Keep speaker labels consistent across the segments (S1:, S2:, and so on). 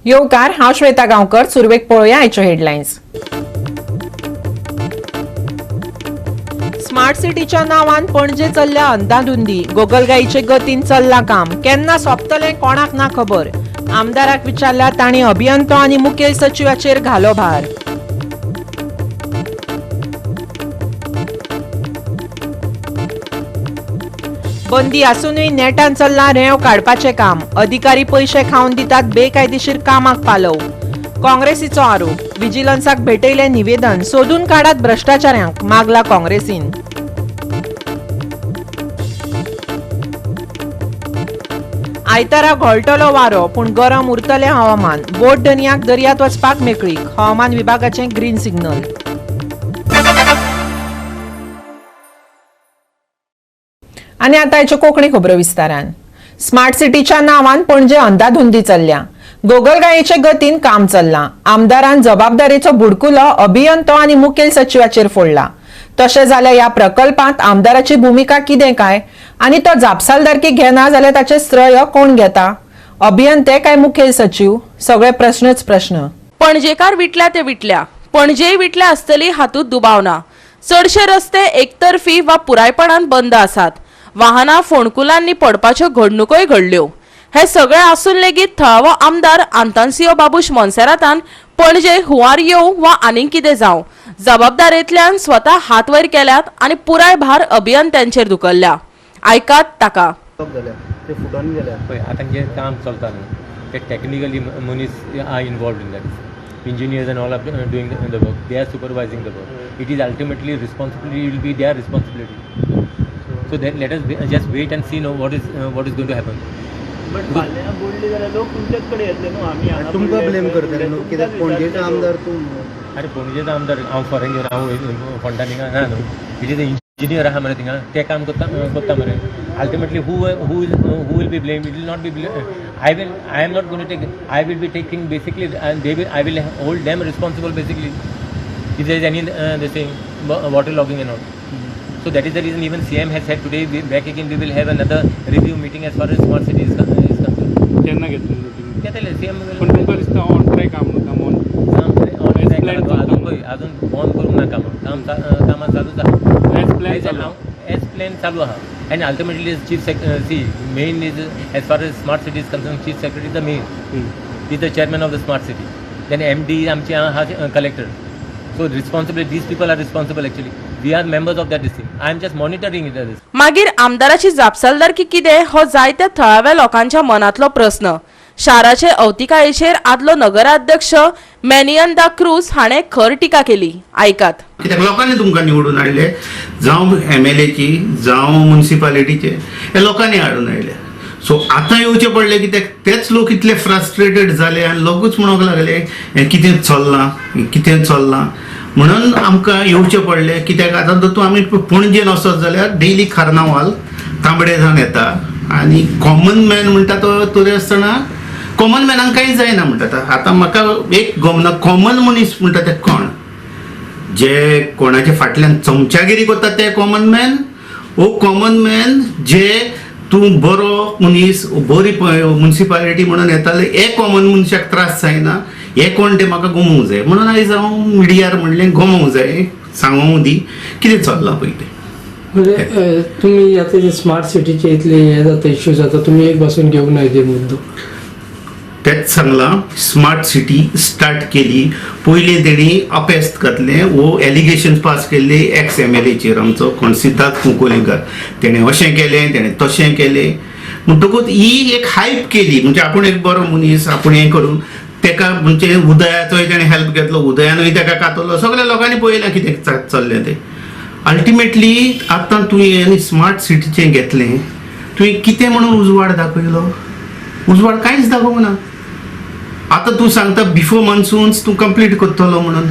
S1: येवकार, हांव श्वेता गांवकर. सुरवेक पळोवया आयच्यो हेडलायन्स. स्मार्ट सिटीच्या नांवान पणजे चल्ल्या अंदाधुंदी. गोगलगायीचे गतीन चल्लां काम. केन्ना सोंपतलें कोणाक ना खबर. आमदाराक विचारल्यार तांणी अभियंतो आनी मुखेल सचिवाचेर घालो भार. बंदी आसूनय नेटान चल्लां रेंव काडपाचें काम. अधिकारी पयशे खावन दितात बेकायदेशीर कामाक पालव. काँग्रेसीचो आरोप. विजिलन्साक भेटयलें निवेदन. सोदून काडात भ्रश्टाचाऱ्यांक, मागला काँग्रेसीन. आयतारा घोळटलो वारो, पूण गरम उरतलें हवामान. बोट धनयाक दर्यांत वचपाक मेकळीक. हवामान विभागाचें ग्रीन सिग्नल. आनी आतां आयच्यो कोंकणी खबरो विस्तारान. स्मार्ट सिटीच्या नांवान पणजे अंदाधुंदी चल्ल्या. गोगलगायेचे गतीन काम चल्लां. आमदारान जबाबदारेचो बुडकुलो अभियंतो आनी मुखेल सचिवाचेर फोडला. तशें जाल्यार ह्या प्रकल्पांत आमदाराची भुमिका कितें काय आनी तो जापसालदारकी घेना जाल्यार ताचें श्रेय कोण घेता, अभियंते काय मुखेल सचीव? सगळे प्रश्नच प्रश्न.
S2: पणजेकार विटल्या ते विटल्या, पणजेय विटल्या आसतली हातूंत दुबाव ना. चडशे रस्ते एकतर्फी वा पुरायपणान बंद आसात. वाहनां फोंडकुलांनी पडपाच्यो घडणुकोय घडल्यो. हे सगळे आसून लेगीत थळावो आमदार आंतान्सियो बाबूश मोन्सेरातान पणजे हुंवार येवं वा आनीक कितें जावं, जबाबदारेंतल्यान स्वता हात वयर केल्यात आनी पुराय भार अभियंत्यांचेर धुकल्ल्या. आयकात ताका.
S3: जाल्या ते फुटोन गेल्या.
S4: पळय, आतां जें काम चलता न्हू तें टॅक्निकली मनीस are involved in that. Engineers and all are doing the work, they are supervising the work. It is ultimately responsibility will be their responsibility. So that let us just wait and see, no, what is going to happen.
S5: But फाल्यां बुडली जाल्यार लोक तुमच्याच कडेन येतले न्हू, आमी हांगा
S3: तुमकां
S5: बुडले,
S3: ब्लेम
S5: खंय
S3: करतले
S5: बुडले,
S3: न्हू,
S5: तुमकांच
S3: कित्याक पणजेचो
S5: विचारतले
S3: आमदार
S5: लोक.
S3: तूं म्हणून.
S4: आरे, पणजेचो आमदार हांव फॉरेन घेवन हांव फोंडा थिंगा ना न्हू. It is engineer आहा मरे थिंगा, ते काम करता करता मरे. Ultimately who will be blame? It will not be, I am not going to take, I will be taking basically, they will, I will hold them responsible basically if there is any this thing, water logging and all. So that is the reason even CM has said today, we, back again we will have another review meeting as far as smart city is concerned.
S6: केन्ना घेतली meeting?
S4: घेतले CM will.
S6: पण तुमकां दिसता on track आहा म्हणून काम on
S4: on
S6: As
S4: track
S6: planned
S4: आहा.
S6: चलता.
S4: अजून पळय, अजून बंद करूंक ना कामां. काम कामां चालूच आहा.
S6: एज प्लॅन चालू.
S4: एज प्लॅन चालू आहा. And ultimately chief sec, see, main is, as far as smart city is concern, chief secretary is the main, is the chairman of the smart city. Then MD आमचे आहा collector. So responsibility, these people are responsible actually. We are members of that thing. I am just monitoring it.
S2: मागीर आमदाराची जापसालदारकी कितें हो जायत्या थळाव्या लोकांच्या मनांतलो प्रस्न. शाराचे अवतिकायेचेर आदलो नगराध्यक्ष मॅनियन दा क्रूज हाणें खर टिका केली. आयकात.
S7: कित्याक लोकांनी तुमकां निवडून हाडले, जावं एमएलएची जावं मुन्सिपालिटीचे, हे लोकांनी हाडून हाडले. सो आतां येवचें पडलें कित्याक तेच लोक इतले फ्रस्ट्रेटेड जाले आनी लोकूच म्हणूंक लागले हें कितें चल्लां, हें कितें चल्लां म्हणून आमकां येवचें पडलें. कित्याक आतां जर तूं आमी पणजेन वचत जाल्यार डेली कार्नावाल तांबडे जावन येता आनी कॉमन मॅन म्हणटा तो तरी आसतना कॉमन मॅनाक कांय जायना म्हणटा. आतां म्हाका एक गमना, कॉमन मनीस म्हणटा ते कोण? जे कोणाच्या फाटल्यान चमचागिरी करता ते कॉमन मॅन, ओ कॉमन मॅन जे तूं बरो मनीस, बरी मुन्सिपालिटी म्हणून येताले, हे कॉमन मनशाक त्रास जायना, हे कोण ते म्हाका गमोवंक जाय. म्हणून आयज हांव मिडियार म्हणलें गमोवंक जाय, सांगोंक दी कितें चल्लां पळय तें.
S8: म्हणजे तुमी आतां जे स्मार्ट सिटीचे इतले हे जाता, इश्यू जाता, तुमी एक बसून घेवंक ना हेजेर मुद्दो?
S7: तेच सांगलां, स्मार्ट सिटी स्टार्ट केली पयलीं तेणी अपेस्त घातलें वो एलिगेशन पास केल्ले एक्स एमएलएचेर, आमचो कोण सिद्धार्थ कुंकोलीकर, तेणें अशें केलें, तेणें तशें केलें. म्हणटकूच ही एक हायप केली, म्हणजे आपूण एक बरो मनीस, आपूण हें करून तेका, म्हणजे उदयाचोय तेणें हेल्प घेतलो, उदयानूय तेका कातरलो. सगळ्या लोकांनी पळयलां कितें चल्लें तें. अल्टिमेटली आतां तुवें स्मार्ट सिटीचें घेतलें, तुवें कितें म्हणून उजवाड दाखयलो? उजवाड कांयच दाखोवंक ना. आतां तूं सांगता बिफोर मॉन्सून्स तूं कंप्लीट करतलो म्हणून.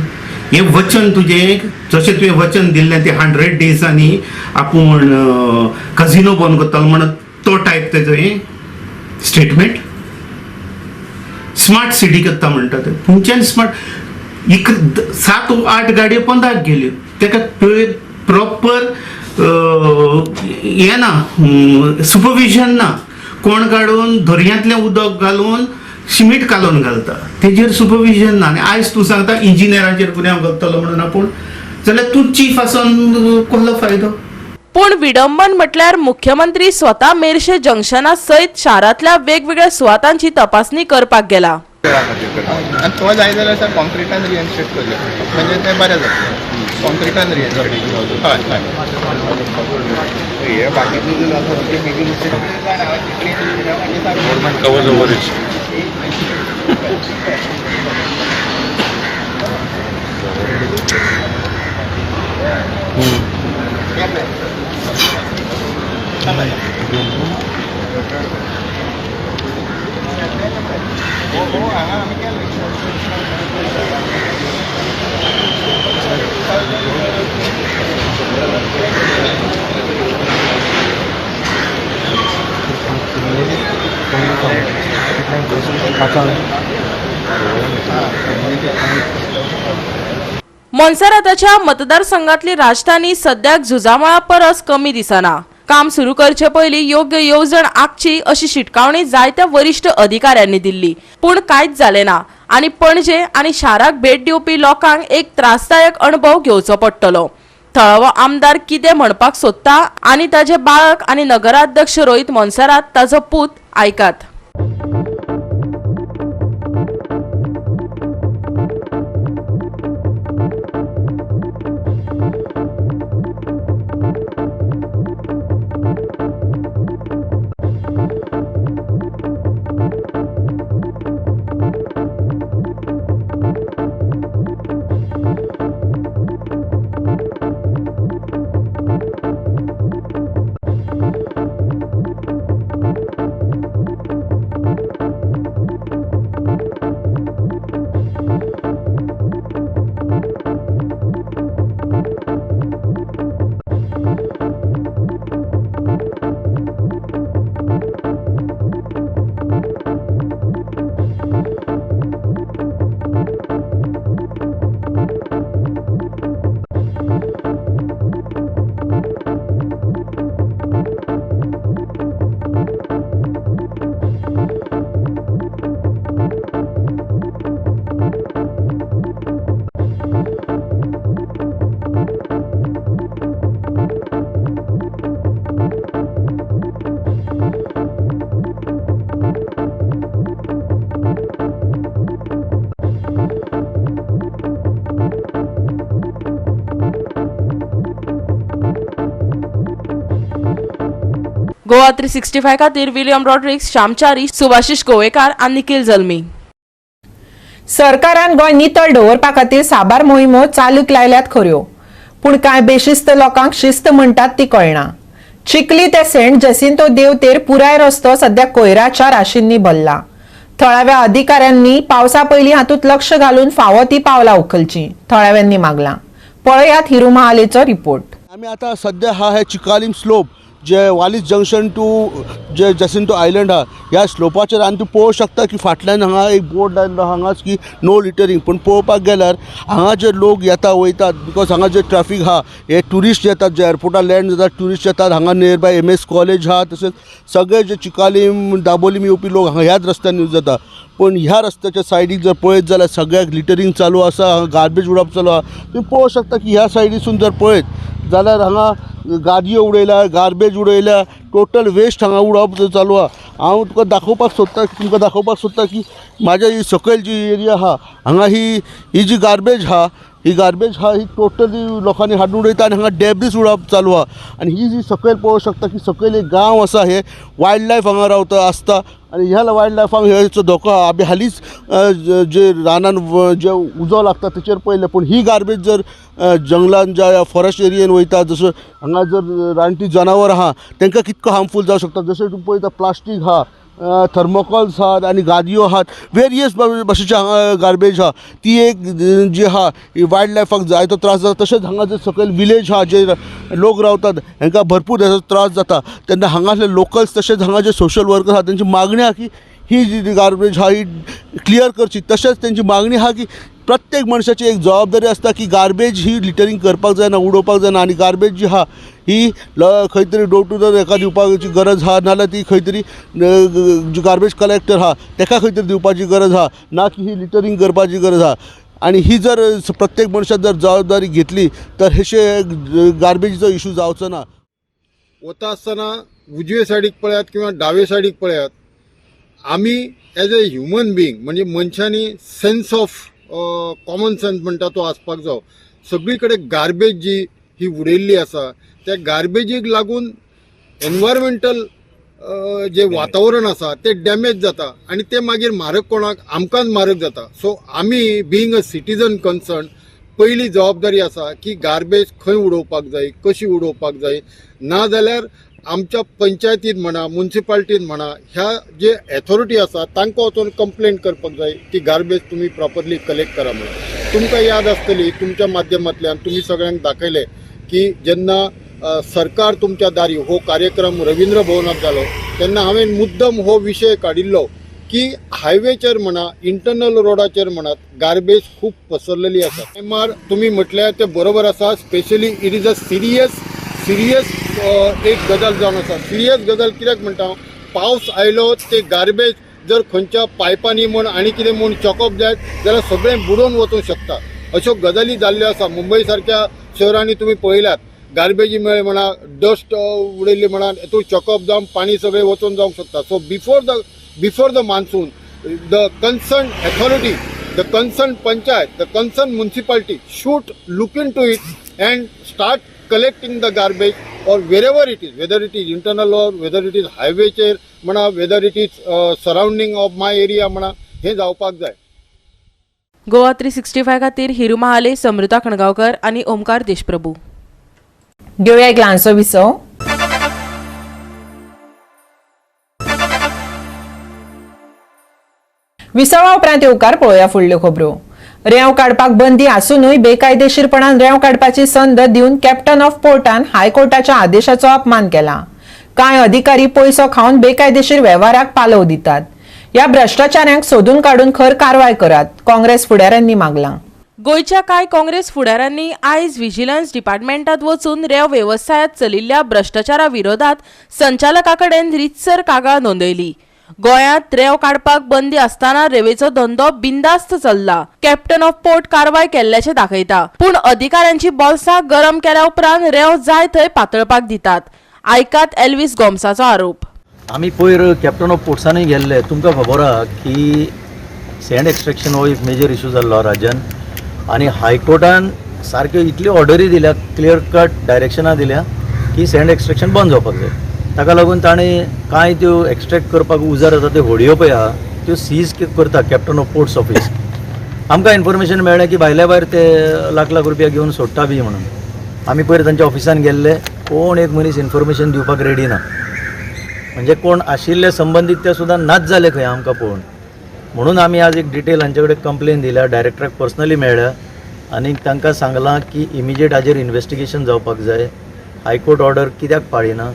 S7: हें वचन तुजें, जशें तुवें वचन दिल्लें तें 100 डेजांनी आपूण कजिनो बंद करतलो म्हणून, तो टायप तेजो हें स्टेटमेंट. स्मार्ट सिटी करता म्हणटा ते खंयच्यान स्मार्ट? इक सात आठ गाडयो पोंदाक गेल्यो. तेका प्रॉपर हें ना, सुपरविजन ना. कोण काडून दर्यांतलें उदक घालून शिमीट कालोवन घालता, तेजेर सुपरविजन ना. आनी आयज तूं सांगता इंजिनियराचेर गुन्यांव घालतलो म्हणून आपूण, जाल्यार तूं चीफ आसून कसलो फायदो?
S2: पूण विडंबन म्हटल्यार मुख्यमंत्री स्वता मेरशे जंक्शना सयत शारांतल्या वेगवेगळ्या सुवातांची तपासणी करपाक गेला.
S9: आनी तो जाय जाल्यार सर कॉन्क्रिटान रिएन्स्टेट करूया, म्हणजे तें बरें जातलें. कॉन्क्रिटान रिएन्स्टेट, हय हय. हे बाकीचे जे आसा ते बेगीन.
S10: Government covers over it.
S9: हांगा आमी केलें.
S2: मोन्सेराताच्या मतदारसंघातली राजधानी सद्याक झुजामळा परस कमी दिसना. काम सुरू करचे पयलीं योग्य येवजण आंखची अशी शिटकावणी जायत्या वरिश्ठ अधिकाऱ्यांनी दिल्ली, पूण कांयच जालें ना आनी पणजे आनी शाराक भेट दिवपी लोकांक एक त्रासदायक अणभव घेवचो पडटलो. थळावो आमदार कितें म्हणपाक सोदता आनी ताजे बाळक आनी नगराध्यक्ष रोहित मोन्सेरात ताजो पूत, आयकात. गोवा 365 खातीर विलियम रॉड्रिक्स, श्यामचारी, सुभाषिश गोवेकार आनी निखिल जल्मी.
S1: सरकारान गोंय नितळ दवरपा खातीर साबार मोहिमो चालूक लायल्यात खऱ्यो, पूण कांय बेशिस्त लोकांक शिस्त म्हणटात ती कळना. चिखली ते सेंट जसिंतो देवतेर पुराय रस्तो सध्या कोयराच्या राशींनी भरला. थळाव्या अधिकाऱ्यांनी पावसा पयलीं हातूंत लक्ष घालून फावो ती पावलां उखलची, थळाव्यांनी मागलां. पळयात हिरू महालेचो रिपोर्ट.
S11: आमी आतां सद्या हा हे चिकालीम स्लोप जे वालीस जंक्शन टू जे जसिंतो आयलंड आहा ह्या स्लोपाचेर, आनी तूं पळोवंक शकता की फाटल्यान हांगा एक बोर्ड लायल्लो हांगाच की नो लिटरींग. पूण पळोवपाक गेल्यार हांगा जे लोक येता वयतात, because हांगा जे ट्राफीक आहा, हे ट्युरिस्ट येतात, जे एअरपोर्टार लँड जातात ट्युरिस्ट येतात, हांगा नियर बाय MS college आहा, तशेंच सगळे जे चिकालीम दाबोलीम येवपी लोक हांगा ह्याच रस्त्यान यूज जाता. पूण ह्या रस्त्याच्या सायडीक जर पळयत जाल्यार सगळ्याक लिटरींग चालू आसा, हांगा गार्बेज उडोवप चालू आहा. तुमी पळोवंक शकता की ह्या सायडीसून जर पळयत जाल्यार हांगा गाडयो उडयल्या, गार्बेज उडयल्या, टोटल वेस्ट हांगा उडोवप चालू आहा. हांव तुका दाखोवपाक सोदता, तुमकां दाखोवपाक सोदता की म्हाज्या ही सकयल जी एरिया आहा हांगा ही ही जी गार्बेज आहा, ही गार्बेज आहा ही टोटली लोकांनी हाडून उडयता आनी हांगा डेब्रीज उडोवप चालू आहा. आनी ही जी सकयल पळोवंक शकता की सकयल एक गांव आसा, हे वायल्ड लायफ हांगा रावता आसता आनी ह्या वायल्ड लायफांक हेचो धोको आहा. आमी हालींच जे रानान जे उजो लागता तेचेर पळयलें, पूण ही गार्बेज जर जंगलान ज्या फॉरेस्ट एरियेन वयता, जसो हांगा जर रानटी जनावर आहा तांकां कितको हार्मफूल जावंक शकता. जशें तूं पळयता प्लास्टीक आहा, थर्मोकॉल्स आहात आनी गादयो आहात, वेरियस भाशेचे हांगा गार्बेज आहा. ती एक जी आहा ही वायल्ड लायफाक जायतो त्रास जाता. तशेंच हांगा जे सकयल विलेज आहा, जे लोक रावतात हांकां भरपूर हेजो त्रास जाता. तेन्ना हांगासले लोकल्स तशेंच हांगा जे सोशल वर्कर आहा तेंची मागणी आहा की ही जी गार्बेज आहा ही क्लियर करची. तशेंच तेंची मागणी आहा की प्रत्येक मनशाची एक जबाबदारी आसता की गार्बेज ही लिटरींग करपाक जायना, उडोवपाक जायना आनी गार्बेज जी आहा ही खंय तरी डोर टू डोर हेका दिवपाची गरज आहा, नाजाल्यार ती खंय तरी गार्बेज कलेक्टर आहा तेका खंय तरी दिवपाची गरज आहा, ना की ही लिटरींग करपाची गरज आहा. आनी ही जर प्रत्येक मनशान जर जबाबदारी घेतली तर हेशे गार्बेजीचो इशू जावचो ना.
S9: वता आसतना उजवे सायडीक पळयात किंवा डावे सायडीक पळयात, आमी एज अ ह्युमन बिंग म्हणजे मनशांनी सेन्स ऑफ कॉमन सेन्स म्हणटा तो आसपाक जावो. सगळी कडेन गार्बेज जी ही उडयल्ली आसा त्या गार्बेजीक लागून एनवायरमेंटल जे वातावरण आसा तें डॅमेज जाता आनी तें मागीर म्हारग कोणाक, आमकांच म्हारग जाता. सो आमी बिंग अ सिटीजन कन्सर्न पयली जबाबदारी आसा की गार्बेज खंय उडोवपाक जाय, कशी उडोवपाक जाय, ना जाल्यार आमच्या पंचायतीन म्हणा, मुन्सिपाल्टीन म्हणा, ह्या जे एथॉरिटी आसा तांकां वचून कंप्लेन करपाक जाय की गार्बेज तुमी प्रॉपरली कलेक्ट करा म्हणून. तुमकां याद आसतली, तुमच्या माध्यमांतल्यान तुमी सगळ्यांक दाखयलें की जेन्ना सरकार तुमच्या दारी हो कार्यक्रम रविंद्र भवनात जालो तेन्ना हांवें मुद्दम हो विशय काडिल्लो की हायवेचेर म्हणा, इंटरनल रोडाचेर म्हणात, गार्बेज खूब पसरलेली आसा. टायमार तुमी म्हटल्यार तें बरोबर आसा. Specially it is a serious serious एक गजाल जावन आसा. सिरियस गजाल कित्याक म्हणटा हांव, पावस आयलो ते गार्बेज जर खंयच्या पायपांनी म्हूण आनी कितें म्हूण चॉकअप जायत जाल्यार सगळें बुडोवन वचूंक शकता. अश्यो गजाली जाल्ल्यो आसा. मुंबय सारक्या शहरांनी तुमी पळयल्यात, गार्बेजी मेळ म्हणा, डस्ट उडयल्ली म्हणा, हेतून चॉकअप जावन पाणी सगळें वचून जावंक शकता. So before the monsoon, the concern authority, the concern panchayat, the concern municipality should look into it and start collecting the garbage or wherever it is, whether it is internal or whether it is हायवेचेर म्हणा, whether it is surrounding of my area म्हणा, हें जावपाक जाय.
S2: गोवा 365 खातीर हिरू महाले, समृता खणगांवकर आनी ओमकार देशप्रभू.
S1: घेवया एक ल्हानसो विसव. विसवा उपरांत येवकार पळोवया फुडल्यो खबरो. रेंव काडपाक बंदी आसूनय बेकायदेशीरपणान रेंव काडपाची संद दिवन कॅप्टन ऑफ पोर्टान हायकोर्टाच्या आदेशाचो अपमान केला. कांय अधिकारी पयसो खावन बेकायदेशीर वेव्हाराक पालव दितात. ह्या भ्रश्टाचाऱ्यांक सोदून काडून खर कारवाय करात, काँग्रेस फुडाऱ्यांनी मागलां.
S2: गोंयच्या कांय काँग्रेस फुडाऱ्यांनी आयज विजिलन्स डिपार्टमेंटात वचून रेंव वेवसायांत चलिल्ल्या भ्रश्टाचारा विरोधात संचालका कडेन रितसर कागाळ नोंदयली. गोंयांत रेंव काडपाक बंदी आसतना रेंवेचो धंदो बिंदास्त चल्ला. कॅप्टन ऑफ पोर्ट कारवाय केल्ल्याचें दाखयता, पूण अधिकाऱ्यांची बोल्सां गरम केल्या उपरांत रेंव जाय थंय पातळपाक दितात. आयकात एल्वीस गोम्साचो आरोप.
S10: आमी पयर कॅप्टन ऑफ पोर्ट्सानूय गेल्ले. तुमकां खबर आहा की सँड एक्स्ट्रेक्शन हो एक मेजर इशू जाल्लो राज्यान आनी हायकोर्टान सारक्यो इतल्यो ऑर्डरी दिल्या, क्लियर कट डायरेक्शनां दिल्या की सँड एक्स्ट्रेक्शन बंद जावपाक जाय. ताका लागून ताणें कांय त्यो एक्स्ट्रेक्ट करपाक उजार जाता त्यो होडयो पळय आहा त्यो सीज करता कॅप्टन ऑफ पोर्ट्स ऑफीस. आमकां इन्फॉर्मेशन मेळ्ळें की भायल्या भायर ते लाख लाख रुपया घेवन सोडटा बी म्हणून. आमी पयर तांच्या ऑफिसान गेल्ले, कोण एक मनीस इन्फॉर्मेशन दिवपाक रेडी ना. म्हणजे कोण आशिल्ले संबंदीत ते सुद्दां नाच जाले खंय आमकां पळोवन. म्हणून आमी आज एक डिटेल हांचे कडेन कंप्लेन दिल्या, डायरेक्टराक पर्सनली मेळ्ळ्या आनी तांकां सांगलां की इमिजिएट हाजेर इन्वेस्टिगेशन जावपाक जाय. हायकोर्ट ऑर्डर कित्याक पाळिना,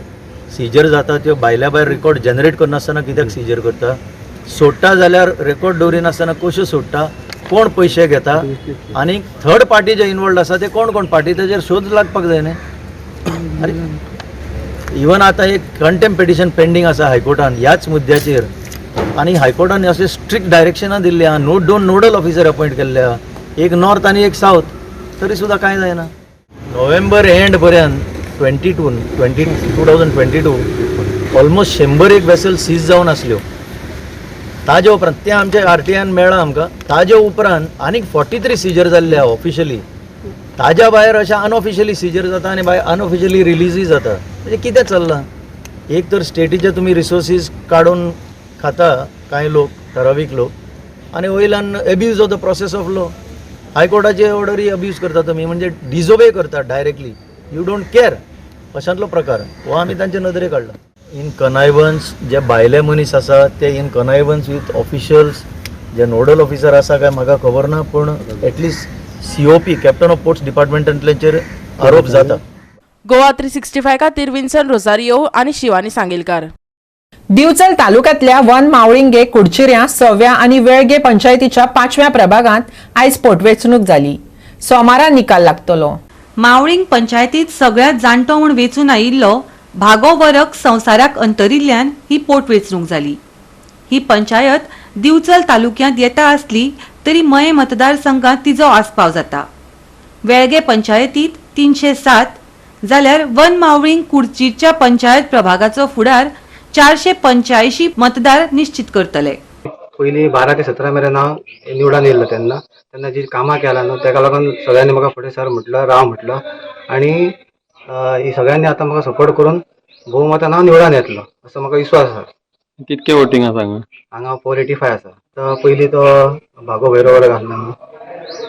S10: सिजर जाता त्यो भायल्या भायर रेकॉर्ड जनरेट करनासतना कित्याक सिजर करता, सोडटा जाल्यार रेकॉर्ड दवरिनासतना कश्यो सोडटा, कोण पयशे घेता आनी थर्ड पार्टी जे इनवॉल्ड आसा ते कोण कोण पार्टी, ताजेर शोध लागपाक जाय न्ही. आनी इवन आतां एक कंटेम्प पिटिशन पेंडींग आसा हायकोर्टान ह्याच मुद्द्याचेर आनी हायकोर्टान अशें स्ट्रिक्ट डायरेक्शनां दिल्लीं आहा, नो दोन नोडल ऑफिसर अपॉयंट केल्ले आहा, एक नॉर्थ आनी एक सावथ, तरी सुद्दां कांय जायना. नोव्हेंबर एंड पर्यंत 2022 ऑलमोस्ट 101 वेसल सीज जावन आसल्यो. ताजे उपरांत तें आमच्या आरटीआयन मेळ्ळां आमकां. ताजे उपरांत आनीक 43 सिजर जाल्ले आहा ऑफिशियली. ताज्या भायर अशें अनऑफिशियली सिजर जाता आनी भायर अनऑफिशियली रिलीजूय जाता. म्हणजे कितें चल्लां, एक तर स्टेटीचे तुमी रिसोर्सीस काडून खाता कांय लोक, ठरावीक लोक, आनी वयल्यान abuse of the process of law. हायकोर्टाचे ऑर्डरी अब्यूज करता तुमी, म्हणजे डिजोबे करता डायरेक्टली, you don't care, अशांतलो प्रकार हो आमी तांचे नदरेक हाडला. इन कनायवन्स जे भायले मनीस आसा ते इन कनायवन्स विथ ऑफिशियल्स, जे नोडल ऑफिसर आसा काय म्हाका खबर ना, पूण at least COP captain of ports डिपार्टमेंटांतल्याचेर आरोप जाता.
S2: गोवा 365 खातीर विन्सन रोजारियो आनी शिवानी सांगेलकार.
S1: दिवचल तालुक्यातल्या वन मावळिंगे, कुडचिऱ्या, सव्या आणि वेळगे पंचायतीच्या 5व्या प्रभागात आयज पोटवेंचणूक जाली. सोमारा निकाल लागतलो.
S12: मावळिंग पंचायतीत सगळ्यात जाणटो म्हूण वेंचून आयिल्लो भागो वरक संवसाराक अंतरिल्ल्यान ही पोटवेंचणूक जाली. ही पंचायत दिवचल तालुक्यांत येता आसली तरी मये मतदारसंघात तिचो आस्पाव जाता. वेळगे पंचायतीत 307 जाल्यार वन मावळिंग कुडचीच्या पंचायत प्रभागाचो फुडार 485 मतदार निश्चित करतले.
S3: पयलीं 12 ते 17 मेरेन हांव निवडून येयल्लो. तेन्ना तेन्ना जी कामां केला न्हू तेका लागून सगळ्यांनी म्हाका फुडें सर म्हटलं, राव म्हटलं आनी ही सगळ्यांनी आतां म्हाका सपोर्ट करून भोवमतान हांव निवडून येतलो असो म्हाका विश्वास आसा.
S6: कितके वोटींग आसा हांगा?
S3: हांगा 485 आसा. तो पयलीं तो भागो भैरव वर्ग आसलो न्हू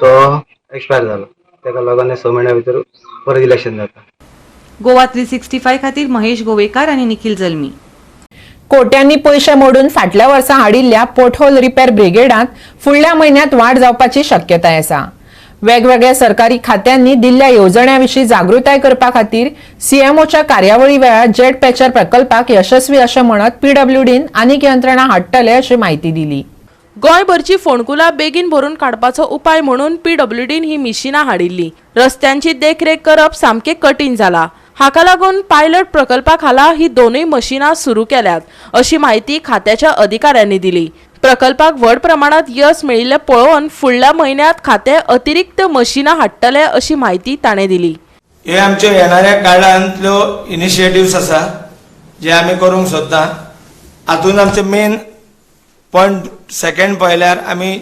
S3: तो एक्सपायर जालो, तेका लागून 6 म्हयन्या भितर परत इलेक्शन जाता.
S12: गोवा 365 खातीर महेश गोवेकार आनी निखिल जल्मी.
S1: कोट्यांनी पयशे मोडून फाटल्या वर्सा हाडिल्ल्या पोटहोल रिपेर ब्रिगेडांत फुडल्या म्हयन्यांत वाड जावपाची शक्यताय आसा. वेगवेगळ्या सरकारी खात्यांनी दिल्ल्या येवजण्यां विशीं जागृताय करपा खातीर सीएमओच्या कार्यावळी वेळार जेट पॅचर प्रकल्पाक यशस्वी अशें म्हणत पीडब्ल्यूडीन आनीक यंत्रणा हाडटले अशी म्हायती दिली.
S2: गोंयभरची फोंडकुलां बेगीन भरून काडपाचो उपाय म्हणून पीडब्ल्यूडीन ही मिशिनां हाडिल्ली. रस्त्यांची देखरेख करप सामकें कठीण जाला. हाका लागून पायलट प्रकल्पा खाला ही दोनूय मशिनां सुरू केल्यात अशी म्हायती खात्याच्या अधिकाऱ्यांनी दिली. प्रकल्पाक व्हड प्रमाणात यश मेळिल्लें पळोवन फुडल्या म्हयन्यांत खातें अतिरिक्त मशिनां हाडटले अशी म्हायती ताणें दिली.
S13: हे आमच्या येणाऱ्या काळांतल्यो इनिशिएटिव्स आसा जे आमी करूंक सोदता. हातूंत आमचे मेन पॉयंट सेकंड पळयल्यार आमी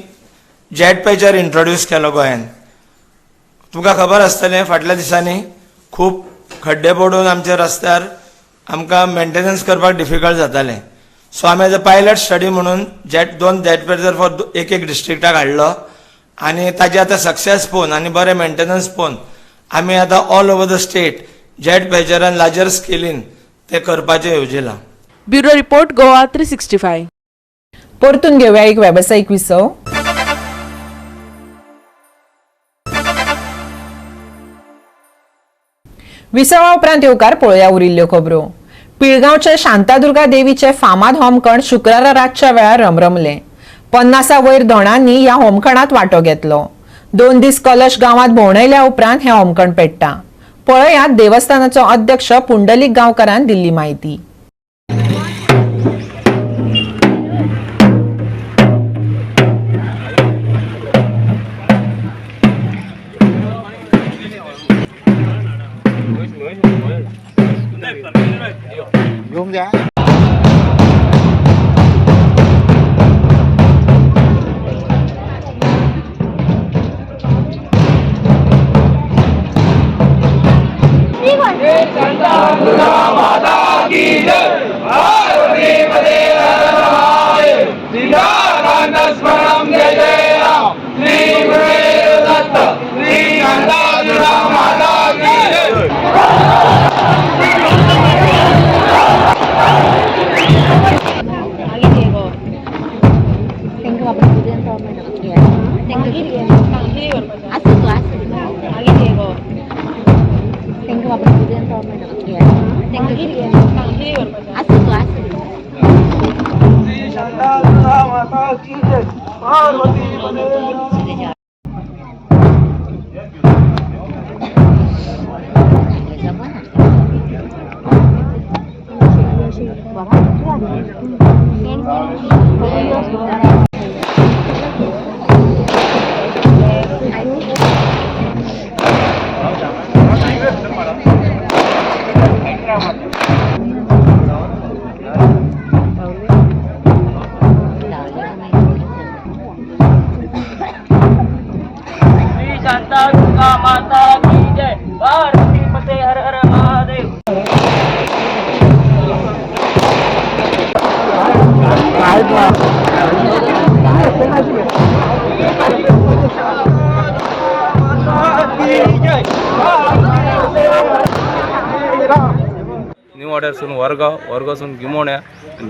S13: जेट पॅचर इंट्रोड्यूस केलो गोंयांत. तुमकां खबर आसतलें फाटल्या दिसांनी खूब खड्डे पडून आमच्या रस्त्यार आमकां मेंटेनन्स करपाक डिफिकल्ट जातालें. सो आमी एज अ पायलट स्टडी म्हणून दोन जेट पॅचर फॉर एक एक डिस्ट्रिक्टाक हाडलो आनी ताजे आतां सक्सेस पळोवन आनी बरें मेंटेनन्स पळोवन आमी आतां all over the state jet पॅचरान larger scalene ते करपाचें येवजिलां.
S2: Bureau report, Goa 365.
S1: परतून घेवया एक वेवसायीक विसव. विसवा उपरांत येवकार पळोवया उरिल्ल्यो खबरो. पिळगांवचे शांतादुर्गा देवीचे फामाद होमखण शुक्रारा रातच्या वेळार रमरमले. 50 वयर दोणांनी ह्या होमखणात वांटो घेतलो. 2 दीस कलश गांवात भोंवडायल्या उपरांत हें होमखण पेट्टा. पळयात देवस्थानाचो अध्यक्ष पुंडलीक गांवकारान दिल्ली म्हायती.
S6: निवाड्यारसून वरगांव, वरगांवसून गिमोण्या,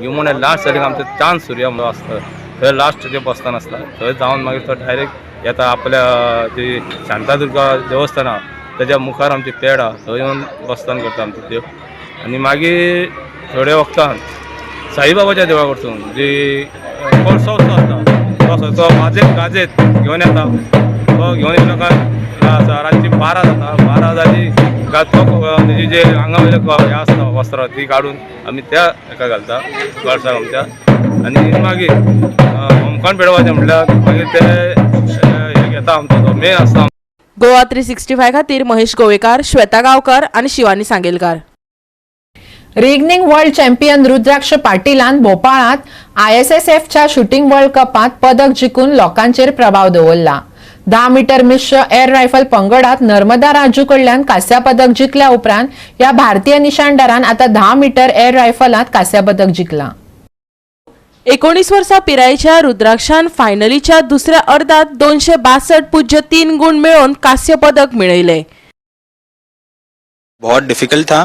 S6: गिमोण्या लास्ट जालें आमचें चांद सुर्या म्हणून आसता थंय लास्ट जें बसतान आसता थंय जावन मागीर तो डायरेक्ट येता आपल्या ती शांतादुर्गा देवस्थान आहा तेज्या मुखार आमची पेड आहा थंय येवन बसतान करता आमचो देव. आनी मागीर थोड्या वखदान साईबाबाच्या देवळा कडसून जी कळसो असो आसता तो असो वाजेत गाजयत घेवन येता. तो घेवन येयलो काय रातची 12 जाता. 12 जाली तो तेजी जे आंगा वयले हें आसता वस्त्रां ती काडून आमी त्या हेका घालता कळसाक आमच्या. आनी मागीर होमखण पेटोवपाचें म्हटल्यार मागीर ते हें घेता आमचो तो मेन आसता.
S2: गोवा 365 खातीर महेश गोवेकार, श्वेता गांवकर आनी Shivani Sangelkar.
S1: Reigning world champion Rudraksh पाटीलान भोपाळात ISSFच्या शूटिंग वर्ल्ड कपात पदक जिखून लोकांचेर प्रभाव दवरला. 10 मीटर मिश्र एअर रायफल पंगडात नर्मदा राजू कडल्यान कांस्या पदक जिखल्या उपरांत ह्या भारतीय निशाणदारान आता 10 मीटर एअर रायफलात कांस्या पदक जिखला.
S2: 19 वर्सां पिरायेच्या रुद्राक्षान फायनलीच्या दुसऱ्या अर्दात 262.3 गुण मेळोवन कांस्य पदक मेळयलें.
S14: बहुत डिफिकल्ट था.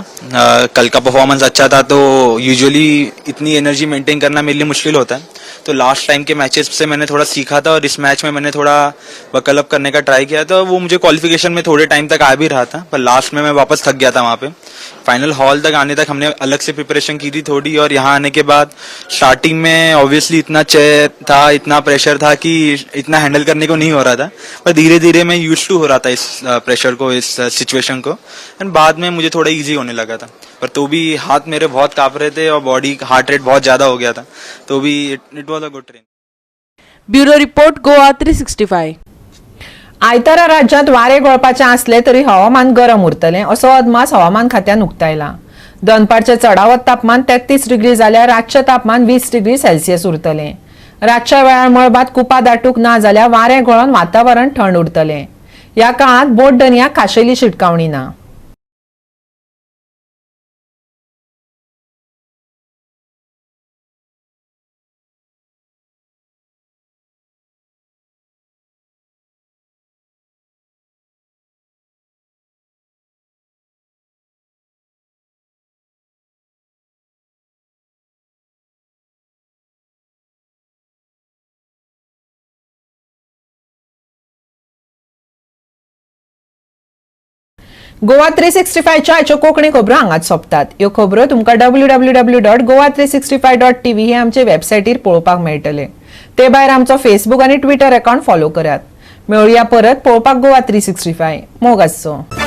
S14: कल का परफॉर्मेंस अच्छा था तो यूजुअली इतनी एनर्जी मेंटेन करना मेरे लिए मुश्किल होता है. तो लास्ट टाइम के मैचेस से मैंने थोड़ा सीखा था और इस मैच में मैंने थोड़ा बकल अप करने का ट्राई किया तो वो मुझे क्वालिफिकेशन में थोड़े टाइम तक आ भी रहा था, पर लास्ट में मैं वापस थक गया था. वहाँ पे फाइनल हॉल तक आने तक हमने अलग से प्रिपरेशन की थी थोड़ी, और यहाँ आने के बाद स्टार्टिंग में ऑब्वियसली इतना चेयर था, इतना प्रेशर था कि इतना हैंडल करने को नहीं हो रहा था, पर धीरे धीरे मैं यूज टू हो रहा था इस प्रेशर को, इस सिचुएशन को, एंड बाद में मुझे थोड़ा ईजी होने लगा था. पर तो भी हाथ मेरे बहुत कांप रहे थे और बॉडी हार्ट रेट बहुत ज़्यादा हो गया था, तो भी it was a good train.
S2: Bureau report, Goa 365.
S1: आयतारा राज्यांत वारें गळपाचें आसलें तरी हवामान गरम उरतलें असो अदमास हवामान खात्यान उक्तायला. दनपारचें चडावत तापमान 33 डिग्री जाल्यार रातचें तापमान 20 डिग्री सेल्सियस उरतलें. रातच्या वेळार मळबांत कुपां दाटूंक ना जाल्यार वारें गळोवन वातावरण थंड उरतलें. ह्या काळांत बोट दर्याक खाशेली शिटकावणी ना. गोवा 365च्या हाच्यो कोंकणी खबरो हांगाच सोंपतात. ह्यो खबरो तुमकां www.goa365.tv हे आमचे वेबसायटीर पळोवपाक मेळटले. ते भायर आमचो फेसबूक आनी ट्विटर अकाउंट फॉलो करात. मेळुया परत पळोवपाक गोवा 365. मोग आसचो.